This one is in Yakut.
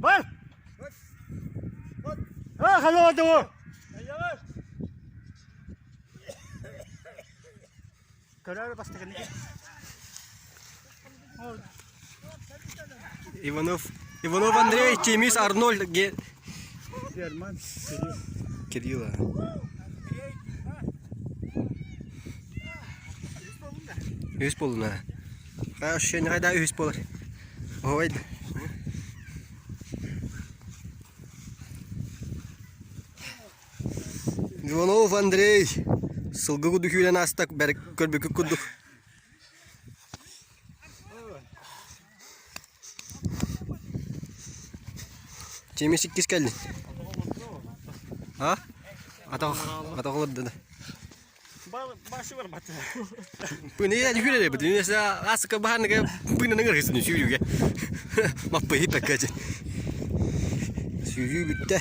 Бар! А, халава Көрөр бастакыны. Иванов Иванов Андрей, Тимис Арнольд, Ге... Герман, Кирилл. Кирилла. Үс буолуна. Ощущение хайда үс буолар. Ой. Иванов Андрей сылгы курдук сүүрэн ааста көрбүккүт курдук. Чимис иккис кэллин. А? Атах атах олорду да. Башы бар баты. Пыны я жүгүрэ бит. Үнесе асыка баһаныга пынының ыргысын сүүрүүгэ. Маппы хиппекке. Сүүрүү бүттэ.